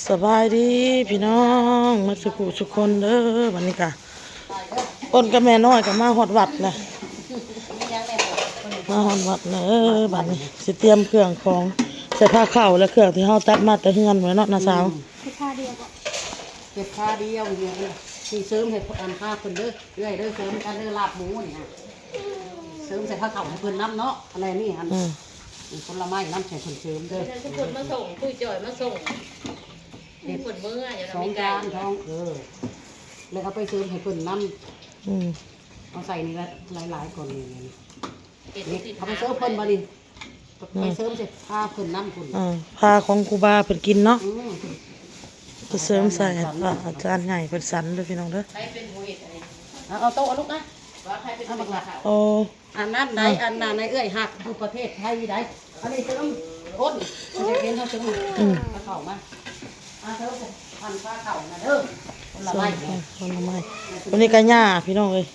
ສະບາຍດີພີ່ນ້ອງໝົດສູ່ຜູ້ສູ່ຄົນເດີ. ບັດນີ້ກະ ອ້ນກັບແມ່ນ້ອຍກະມາຮອດວັດແລ້ວ ມາຮອດວັດແລ້ວ. ເອີ ບັດນີ້ຊິຕຽມເຄື່ອງຂອງ ໃສ່ພາເຂົ້າ ແລະ ເຄື່ອງທີ່ເຮົາຕັດມາແຕ່ເຮືອນພຸ້ນແຫຼະເນາະ ນ້າສາວ. ເກັບພາດຽວ ເກັບພາດຽວ ນີ້ເສີມໃຫ້ອັນພາເພິ່ນເດີ ເອື້ອຍເດີ ເສີມກັນເດີ ລາບໝູນີ້ນະ ເສີມໃສ່ພາເຂົ້າໃຫ້ເພິ່ນນຳເນາະ. ອັນນີ້ຫັ້ນ ອືມ ຜົນລະໄມ້ນຳໃຫ້ເພິ່ນເສີມເດີ. ຜູ້ຄົນມາສົ່ງ ຜູ້ຈ່ອຍມາສົ່ງ ເຮັດ ເພິ່ນເມືອຢູ່ ສອງຈານທ້ອງ ເອີ ແລ້ວເອົາໄປເສີມໃຫ້ເພິ່ນນຳ. ອືມ ເອົາໃສ່ນີ້ລະ ຫຼາຍໆກ່ອນນີ້ ນີ້ ເອົາໄປເສີມເພິ່ນບັດນີ້ ອືມ ໄປເສີມໃສ່ພາເພິ່ນນຳພຸ້ນ. ເອີ ພາຂອງຄູບາເພິ່ນກິນເນາະ ອືມ ໄປເສີມໃສ່ ອາຈານໃຫຍ່ເພິ່ນສັນເດີພີ່ນ້ອງເດີ. ເອົາ ເອົາໂຕະ ເອົາລູກນະ ເອົາບັກຫຼ້າ ໂອ້ ອັນນັ້ນໃດ໋ ອືມ ອັນນັ້ນໃດ໋ ເອື້ອຍຮັກຢູ່ປະເທດໄທໃດ໋. ອັນນີ້ເສີມກົ້ນ ເພິ່ນຢາກເຫັນເຮົາເສີມ ອືມ ເອົາເຂົ້າມາ ອາ ເສີມໃສ່ ອັນພາເຂົ້ານະເດີ ຜົນລະໄມ້ ເອີ ຜົນລະໄມ້. ອັນນີ້ກະຫຍ້າພີ່ນ້ອງເອີຍ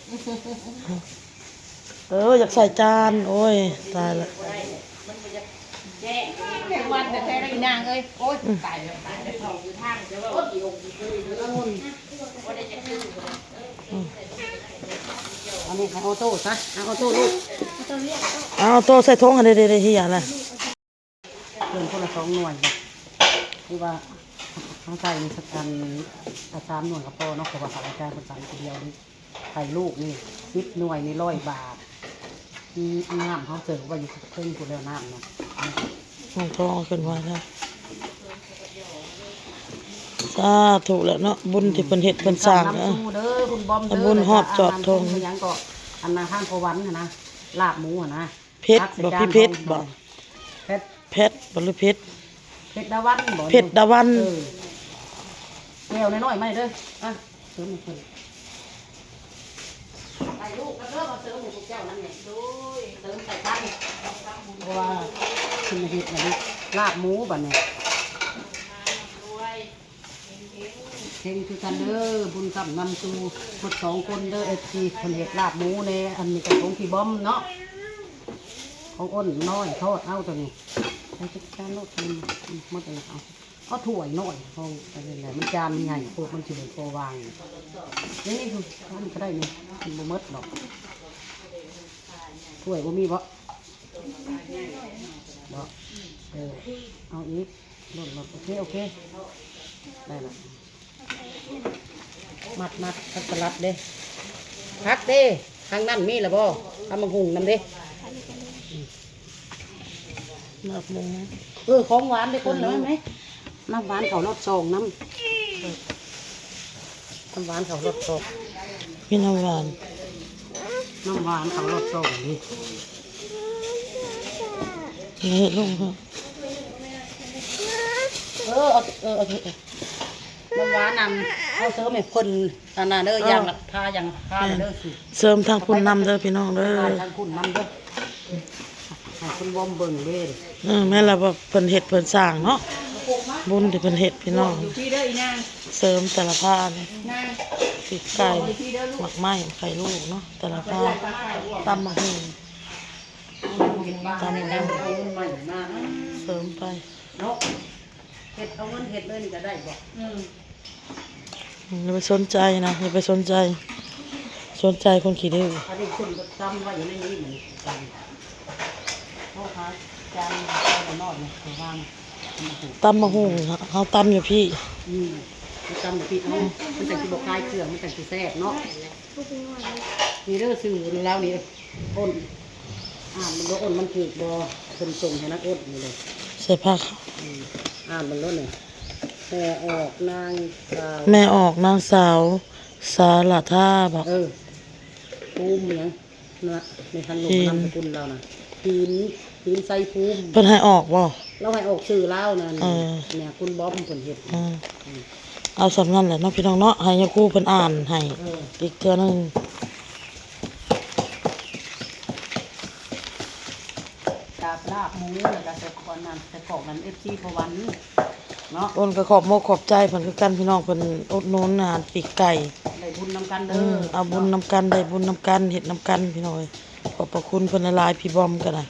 ເອີ ຢາກໃສ່ຈານ ໂອ້ຍ ຕາຍລະ. ແມງວັນແທ້ໆ ນາງເອີຍ ໂອ້ຍ ອືມ ຕາຍແລ້ວ ຕາຍແລ້ວ ເຂົ້າຢູ່ທາງ ແຕ່ວ່າ ອືມ ອັນນີ້ໃຫ້ອໍໂຕ້ຊະ ເອົາອໍໂຕ້ລູກ ເອົາອໍໂຕ້ໃສ່ຖົງຫັ້ນເດ້ ເດ້ ເດ້ ເຮຍນະ. ເພີ່ມຄົນລະສອງໜ່ວຍບໍ ຫຼືວ່າເຮົາໃສ່ນີ້ສັກອັນ ສາມໜ່ວຍກະພໍເນາະ ເພາະວ່າພະອາຈານເພິ່ນໃສ່ທີດຽວນີ້ ໄຂ່ລູກນີ້ສິບໜ່ວຍນີ້ຮ້ອຍບາດ. ອືມ ນ້ຳເຮົາເສີບໄວ້ຢູ່ເທິງພຸ້ນແລ້ວ ນ້ຳນະ ຫ້ອງທອງເອົາຂຶ້ນໄວ້ແລ້ວ. ສາທຸແລ້ວເນາະ ບຸນທີ່ເພິ່ນເຮັດເພິ່ນສ້າງ ບຸນນຳສູ່ເດີ ບຸນບອມເດີ ບຸນຮອດຈອດທົ່ງ ແລ້ວກະອັນນັ້ນ ຫຍັງເກາະ ອັນນາທານພໍ່ວັນຫັ້ນນະ ລາບໝູຫັ້ນນະ. ເຜັດບໍ ພີ່ເຜັດບໍ ເຜັດ ເຜັດບໍ ຫຼືເຜັດ ເຜັດດາວັນບໍ ເຜັດດາວັນ ເອີ ແກ້ວນ້ອຍໆ ມາເດີ ອະ ເສີມໃຫ້ເພິ່ນ ໃສ່ລູກນຳເດີ ມາເສີມໃຫ້ພວກເຈົ້ານຳແດ່ ໂດຍ ເສີມໃສ່ກັນ ເພາະວ່າເພິ່ນເຮັດອັນນີ້ ລາບໝູບັດນີ້. ເຮັງຄືກັນເດີ ບຸນຄ້ຳນຳສູ່ໝົດສອງຄົນເດີ ເອັຟຊີ ເພິ່ນເຮັດລາບໝູແດ່. ອັນນີ້ກະຂອງພີ່ບອມເນາະ ຂອງອ້ນນ້ອຍທອດເອົາໂຕນີ້ ໃສ່ຈັກຈານໂລດ ໝົດແລ້ວ ເອົາ ເອົາຖ້ວຍນ້ອຍຂອງ ອັນນີ້ແຫຼະ ມັນຈານມັນໃຫຍ່ໂພດ ມັນຊິບໍ່ພໍວາງ. ນີ້ ນີ້ຄື ອັນນີ້ກະໄດ້ນີ້ ມັນບໍ່ໝົດດອກ ຖ້ວຍບໍ່ມີບໍ? ບໍ່ ເອີ ເອົາອີກ ລົ້ນໆ ໂອເຄ ໂອເຄ ໄດ້ລະ. ມັດໆ ຜັກສະຫຼັດເດ້ ຜັກເດ້ ທາງນັ້ນມີລະບໍ່? ຕຳບັກຫຸ່ງນຳເດ້ ອືມ ເອີ ຂອງຫວານເດ້ ຄົນລະໄໝ? ນ້ຳຫວານເຂົ້າລອດຊ່ອງນຳ ນ້ຳຫວານເຂົ້າລອດຊ່ອງ ມີນ້ຳຫວານ ນ້ຳຫວານເຂົ້າລອດຊ່ອງນີ້ ນີ້ເຮັດລົງເນາະ ເອີ ເອົາ ເອີ ເອົາ ນ້ຳຫວານນຳ ເອົາເສີມໃຫ້ເພິ່ນອັນນັ້ນເດີ ເອີ ຢ່າງລະພາ ຢ່າງລະພາເດີ ເສີມທາງພຸ້ນນຳເດີພີ່ນ້ອງເດີ ທາງພຸ້ນນຳເດີ. ໃຫ້ເພິ່ນວອມເບິ່ງເດ້ ເອີ ແມ່ນລະ ເພິ່ນເຮັດເພິ່ນສ້າງເນາະ ບຸນທີ່ເພິ່ນເຮັດພີ່ນ້ອງ ຢູ່ພີ້ເດີອີນາງ ເສີມແຕ່ລະພານີ້ ນາງ ປີກໄກ່ ໝາກໄມ້ ໄຂ່ລູກເນາະ ແຕ່ລະພາ ຕຳບັກຫຸ່ງ ຕຳບັກຫຸ່ງ ເສີມໄປເນາະ ເຮັດ ເອົາເງິນເຮັດເລີຍນີ້ກະໄດ້ບໍ? ອືມ ອືມ ຢ່າໄປສົນໃຈນະ ຢ່າໄປສົນໃຈ ສົນໃຈຄົນຂີ້ດື້. ອັນນີ້ຄົນກະຕຳໄວ້ຢູ່ໃນນີ້ ມັນຕຳ ໂທຫາຈານນ້ອຍນີ້ ເຂົາວາງ ຕຳບັກຫຸ່ງ ເຮົາຕຳຢູ່ພີ້ ອືມ ເຮົາຕຳຢູ່ພີ້ ເອົາ ມັນຈັ່ງຊິບໍ່ຄາຍເຄື່ອງ ມັນຈັ່ງຊິແຊບເນາະ. ນີ້ເດີ ຊື່ລາວນີ້ ອ້ນ ອ່ານມັນເບິ່ງ ອ້ນມັນຖືກບໍ່? ເພິ່ນສົ່ງໃຫ້ນາອ້ນນີ້ເລີຍ ໃສ່ພາເຂົ້າ ອືມ ອ່ານມັນໂລດນີ້ ແມ່ອອກນາງສາວ ແມ່ອອກນາງສາວສາລະທາບໍ? ເອີ ພູມຫຍັງນະ ແມ່ທາງລົງນາມສະກຸນລາວນະ ຫີນ ຫີນໄຊພູມ ເພິ່ນໃຫ້ອອກບໍ່? ລາວໃຫ້ອອກຊື່ລາວນັ້ນ ເອີ ແມ່ຄຸນບອມເພິ່ນເຮັດ ອືມ ເອົາສ່ຳນັ້ນແຫຼະເນາະພີ່ນ້ອງເນາະ ໃຫ້ຍາຄູເພິ່ນອ່ານໃຫ້ ເອີ ອີກເທື່ອໜຶ່ງ. ກາບລາບໝູ ແລ້ວກະໃສ່ກອກນັ້ນ ໃສ່ກອກນັ້ນ ເອັຟຊີ ພະວັນເນາະ ອ້ນກະຂອບມົກຂອບໃຈເພິ່ນຄືກັນພີ່ນ້ອງ ເພິ່ນອຸດໜູນອາຫານປີກໄກ່ ໄດ້ບຸນນຳກັນເດີ ອືມ ເອົາບຸນນຳກັນ ໄດ້ບຸນນຳກັນ ເຮັດນຳກັນພີ່ນ້ອງເອີຍ ຂອບພະຄຸນເພິ່ນຫຼາຍໆ ພີ່ບອມກະໄດ້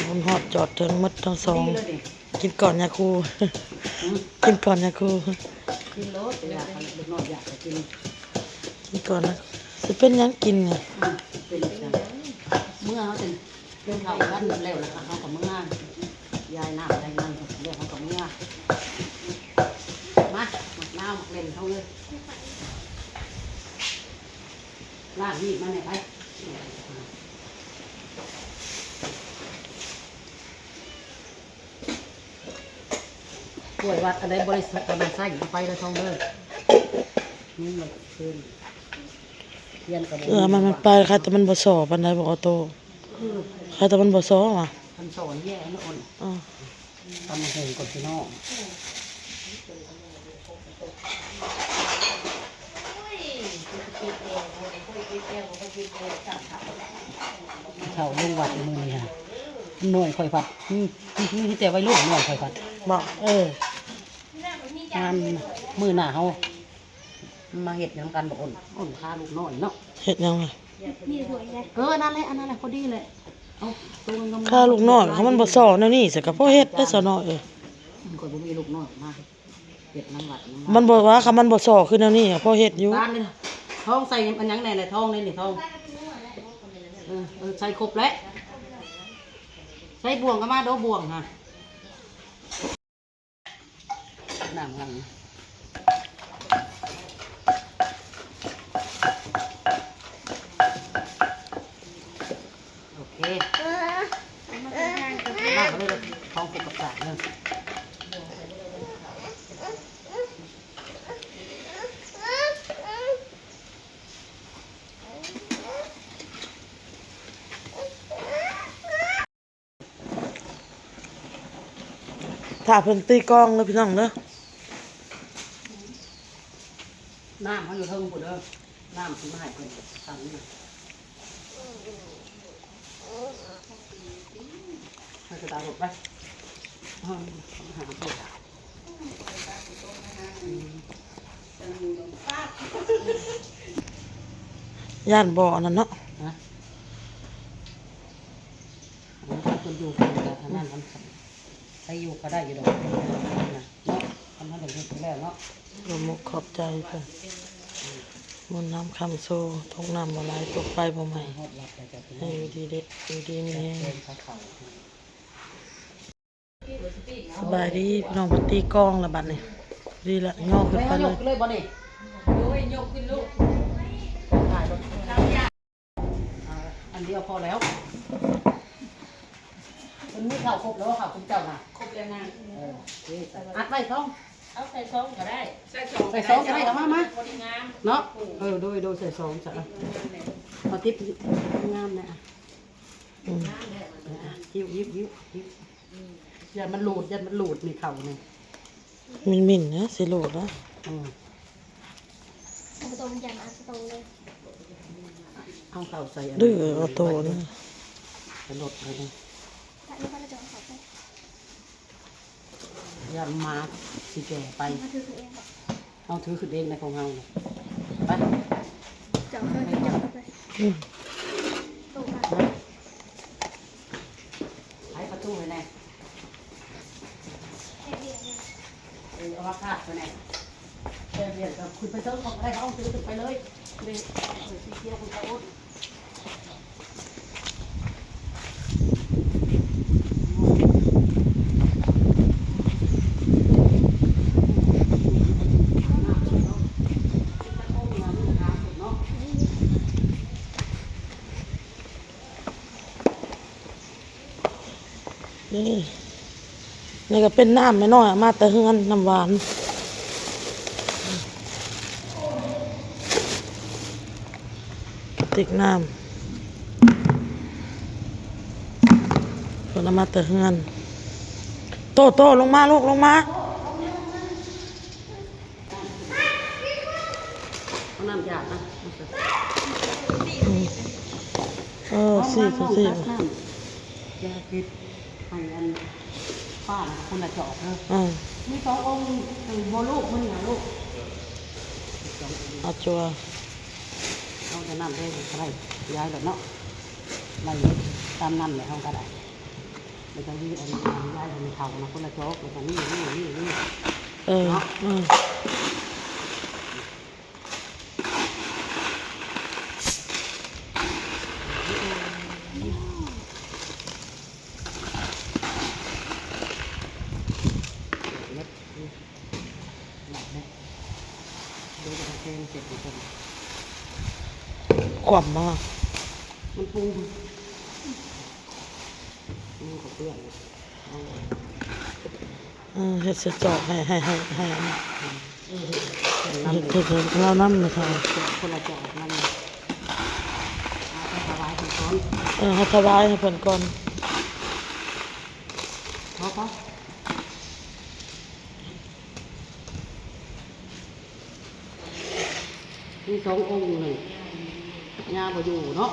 ບຸນຮອດຈອດເຖິງໝົດທັງສອງ. ກິນກ່ອນຍາຄູ ຫືມ ກິນກ່ອນຍາຄູ ກິນໂລດ ຢາກ ເດັກນ້ອຍຢາກກໍກິນ ກິນກ່ອນນະ ຊິເປັນຫຍັງກິນນີ້ ອືມ ເປັນຫຍັງ ເມື່ອເຮົາຈັ່ງກິນເຂົ້າກັນແລ້ວ ແລ້ວເຮົາກໍເມືອ ຢາຍນ້ຳຢາຍຫຍັງແລ້ວເຮົາກໍເມືອ ມາ ໝາກນາວໝາກເລັ່ນເຮົາເລີຍ ລ້າງມີດມາແດ່ໄປ. ກວດວັດອັນໃດບໍ່ໄດ້ໃຊ້ ເອົາໄປເດີທອງເດີ ມັນບໍ່ຄືນ ຮຽນກໍບໍ່ມີ ເອີ ມັນ ມັນໄປ ຄາແຕ່ມັນບໍ່ສໍປານໃດ ບໍ່ອອໂຕ້ ອືມ ຄາແຕ່ມັນບໍ່ສໍຫວາ ຄັນສໍແຍ່ມັນອ່ອນ ເອີ ຕຳບັກຫຸ່ງກ່ອນພີ່ນ້ອງ. ເຂົ້າລົງວັດມື້ນີ້ຫັ້ນ ນ້ອຍຂ້ອຍພັດ ມີ ມີ ມີແຕ່ໄວລຸ້ນນ້ອຍຂ້ອຍພັດ ບໍ່ ເອີ ອັນມື້ໜ້າເຮົາມາເຮັດນຳກັນບໍ່ ໂອ້ນ ໂອ້ນ ຄາລູກນ້ອຍເນາະ ເຮັດຫຍັງວະ ເອີ ອັນນັ້ນແຫຼະ ອັນນັ້ນແຫຼະ ພໍດີແຫຼະ ເອົາໂຕງາມໆ ຄາລູກນ້ອຍ ຄັນມັນບໍ່ສໍແນວນີ້ ສະກໍພໍເຮັດໄດ້ສະເນາະ ເອີ ຂ້ອຍບໍ່ມີລູກນ້ອຍມາ ເຮັດນຳວັດນຳວາ ມັນບໍ່ວ່າ ຄັນມັນບໍ່ສໍຄືແນວນີ້ ພໍເຮັດຢູ່ ທອງໃສ່ອັນຫຍັງແດ່ແຫຼະ ທອງນີ້ນີ້ ທອງ ເອີ ເອີ ໃສ່ຄົບແລ້ວ ໃສ່ບ່ວງກໍມາໂດ ບ່ວງຫາ ນ້ຳຫັ້ນ ໂອເຄ ມາເປັນທາງກັບ ມາເລີຍ ທອງປົກກະສາກເດີ ຖ້າເພິ່ນຕີກອງເດີພີ່ນ້ອງເດີ ນ້ຳເຮົາຢູ່ເທິງພຸ້ນເດີ ນ້ຳຊິມາໃຫ້ເພິ່ນ ຕັງນີ້ ໃຫ້ສະຕາລົດໄປ ເຮົາຫາເພິ່ນ ຢ້ານບໍ່ອັນນັ້ນເນາະ ຮະ? ເອີ ຄັນເພິ່ນຢູ່ເພິ່ນກໍອັນນັ້ນ ມັນໃຊ້ຢູ່ກໍໄດ້ຢູ່ດອກ ເນາະ ຄັນເຮົາໄດ້ເຮັດໄປແລ້ວເນາະ ຂອບມຸກຂອບໃຈເພິ່ນ ບຸນນຳຄຳໂຊ ຕົກນ້ຳບໍ່ໄຫຼ ຕົກໄຟບໍ່ໄໝ້ ຮອດວັດແລ້ວເຈົ້າ ໃຫ້ຢູ່ດີເດ ຢູ່ດີມີແຮງ. ສະບາຍດີພີ່ນ້ອງ ເພິ່ນຕີກອງລະບັດນີ້ ດີລະ ຍໍຂຶ້ນໄປເລີຍ ຍົກຂຶ້ນເລີຍບໍ່ນີ້ ໂດຍ ຍົກຂຶ້ນລູກ ອ່າ ອັນດຽວພໍແລ້ວ ເພິ່ນມີເຂົ້າຄົບແລ້ວ ເຂົ້າຄຸມເຈົ້ານະ ຄົບແລ້ວນະ ເອີ ອັດໄວ້ຊອງ ເອົາໃສ່ຊອງກໍໄດ້ ໃສ່ຊອງກໍໄດ້ ເອົາມາ ມາ ພໍດີງາມເນາະ ເອີ ໂດຍ ໂດຍ ໃສ່ຊອງຊະ ເອົາຕິດງາມແດ່ ອືມ ຫິ້ວໆໆໆ ຢ້ານມັນຫຼູດ ຢ້ານມັນຫຼູດນີ້ເຂົ້ານີ້ ມິ້ນໆ ນະ ຊິຫຼູດນະ ອືມ ເອົາຕົງ ຢ້ານເອົາຕົງເລີຍ ເອົາເຂົ້າໃສ່ອັນ ດື້ເອົາໂຕນີ້ ໃສ່ລົດເລີຍນີ້ ຢ້ານໝາຊິແກ່ໄປ ເຮົາຖືຂຶ້ນເອງ ເຮົາຖືຂຶ້ນເອງໃນຂອງເຮົານີ້ ໄປ ເຈົ້າເຂົ້າໄປ ເຈົ້າເຂົ້າໄປ ອືມ ໂຕມາ ໄຂປະຕູໃຫ້ແດ່ ເຮັດວຽກແດ່ ເອີ ເອົາມາຄາດໄວ້ແດ່ ແຕ່ວຽກກໍຂຶ້ນໄປເທິງ ເຂົາກໍໄດ້ ເຮົາຖືຂຶ້ນໄປເລີຍ ເດ້ ເອີ ສີຂຽວ ຄຸນຕາໂອນ. ນີ້ ນີ້ກໍເປັນນ້ຳແມ່ນ້ອຍເອົາມາແຕ່ເຮືອນ ນ້ຳຫວານ ກະຕິກນ້ຳ ເພິ່ນເອົາມາແຕ່ເຮືອນ ໂຕ ໂຕ ລົງມາລູກ ລົງມາ. ເອົານ້ຳຢາດນະ ອືມ ເອີ ສີກະສີ ຢາເຮັດໃຫ້ອັນປ້ານະ ຄົນລະຈອກເດີ ອືມ ມີສອງອົງ ເອີ ບໍ່ລູກ ມື້ນີ້ຫາລູກ ເອົາຈົວ ເອົາແຕ່ນ້ຳແດງກໍໄດ້ ຍ້າຍແລ້ວເນາະ ໄລ່ຕາມນັ້ນແຫຼະ ເຮົາກໍໄດ້. ແລ້ວກໍຢູ່ອັນ ອັນຍາຍເພິ່ນເຂົ້ານະ ຄົນລະຈອກ ແລ້ວກໍນີ້ ນີ້ ນີ້ ນີ້ ເອີ ເນາະ ເອີ. ຂວ້ຳບໍ່? ມັນປຸງ ມັນກໍເປື້ອນ. ເອີ ເຮັດໃສ່ຈອກໃຫ້ ໃຫ້ ໃຫ້ ໃຫ້ ເອີ ເຮັດ ເຮັດໃຫ້ລາວນຳນະ ເອີ ຄົນລະຈອກນຳ. ເອົາໄປຖວາຍເພິ່ນກ່ອນ ເອີ ເຮົາຖວາຍໃຫ້ເພິ່ນກ່ອນ. ພໍ ພໍ ມີສອງອົງໜຶ່ງ ຍ່າບໍ່ຢູ່ເນາະ.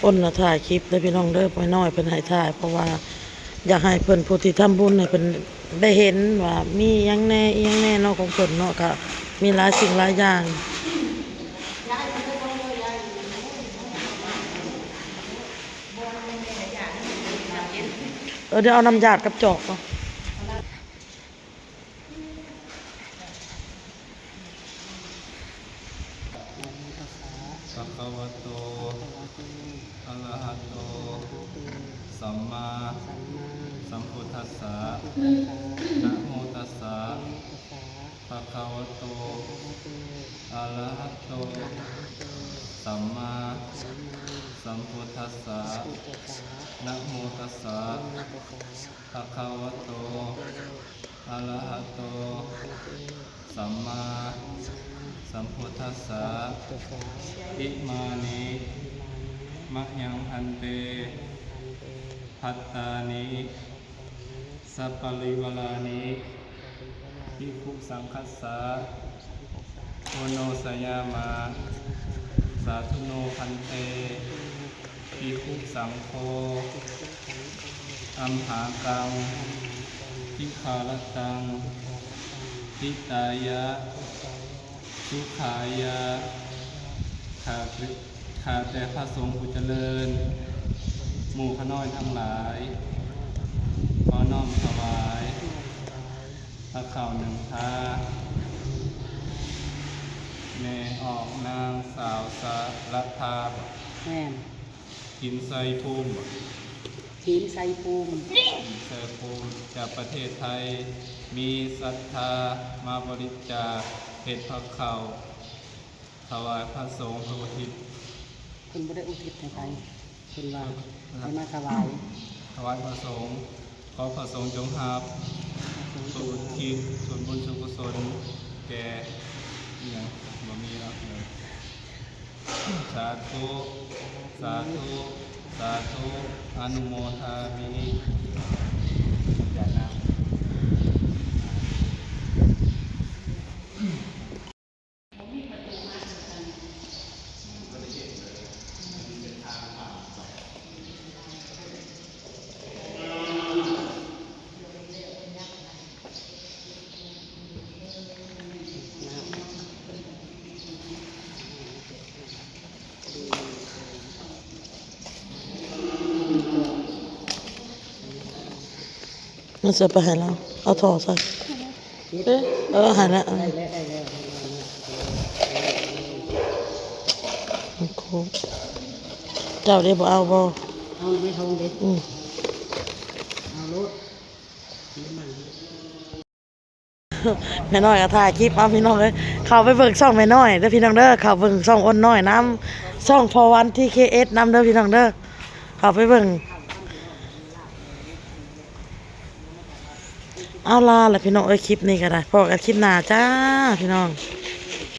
ຄົນລະຖ່າຍຄລິບເດີພີ່ນ້ອງເດີ ພໍ່ນ້ອຍເພິ່ນໃຫ້ຖ່າຍ ເພາະວ່າຢາກໃຫ້ເພິ່ນ ຜູ້ທີ່ທຳບຸນໃຫ້ເພິ່ນໄດ້ເຫັນວ່າມີຫຍັງແດ່ ອີ່ຫຍັງແດ່ເນາະ ຂອງເພິ່ນເນາະ ກະມີຫຼາຍສິ່ງຫຼາຍຢ່າງ. ເອີ ດຽວເອົານ້ຳຢາດກັບຈອກເນາະ. ພະຄະວະໂຕ ອະລະຫະໂຕ ສຳມາສຳພຸດທັດສະ ນະໂມຕັດສະ ພະຄະວະໂຕ ອະລະຫະໂຕ ສຳມາສຳພຸດທັດສະ ນະໂມຕັດສະ ພະຄະວະໂຕ ອະລະຫະໂຕ ສຳມາສຳພຸດທັດສະ ອິມານິ ມະຍັງ ພັນເຕ ພັດຕານິ ສັບປະລິວາລານິ ພິກຂຸສັງຄັດສະ ໂອໂນຊະຍາມະ ສາທຸໂນ ພັນເຕ ພິກຂຸສັງໂຄ ອັມຫາກັງ ທິຄາລະຕັງ ຫິຕາຍະ ສຸຂາຍະ. ຂ້າ ຂ້າແຕ່ພະສົງຜູ້ຈະເລີນ ໝູ່ຂ້ານ້ອຍທັງຫຼາຍ ຂໍນ້ອມຖວາຍ ພະເຂົ້າໜຶ່ງພາ ແມ່ອອກນາງສາວສະລັດທາບໍ? ແມ່ນ. ຫີນໄຊພູມບໍ? ຫີນໄຊພູມ. ຫີນໄຊພູມ ຈາກປະເທດໄທ ມີສັດທາມາບໍລິຈາກເຮັດພະເຂົ້າ ຖວາຍພະສົງ ເພື່ອອຸທິດ. ເພິ່ນບໍ່ໄດ້ອຸທິດໃຫ້ໃຜ ເພິ່ນວ່າໃຫ້ມາຖວາຍ ຖວາຍພະສົງ ຂໍພະສົງຈົ່ງຮັບ ເພື່ອອຸທິດສ່ວນບຸນສ່ວນກຸສົນແກ່ ອີ່ຫຍັງ ບໍ່ມີແລ້ວ. ສາທຸ ສາທຸ ສາທຸ ອະນຸໂມທາມິ ອາຈານນະ. ມັນຊິເອົາໄປໃຫ້ລາວ ເອົາທໍ່ໃສ່. ເອີ ໃຫ້ແລ້ວ ເອີ ໄດ້ແລ້ວ ໄດ້ແລ້ວ ໄດ້ແລ້ວ ໂອ້ໂຫ ເຈົ້າເດ້ ບໍ່ເອົາບໍ່? ເອົາໄປທອງເດ້ ອືມ ເອົາໂລດ. ແມ່ນ້ອຍກໍຖ່າຍຄລິບເອົາ ພີ່ນ້ອງເອີຍ. ເຂົ້າໄປເບິ່ງຊ່ອງແມ່ນ້ອຍເດີ ພີ່ນ້ອງເດີ ເຂົ້າເບິ່ງຊ່ອງອ້ນນ້ອຍນຳ ຊ່ອງພໍ່ວັນ ທີ ເຄ ເອັສ ນຳເດີ ພີ່ນ້ອງເດີ ເຂົ້າໄປເບິ່ງ. ເອົາ ລາລະພີ່ນ້ອງເອີຍ ຄລິບນີ້ກໍໄດ້ ພໍ້ກັນຄລິບໜ້າຈ້າ ພີ່ນ້ອງ.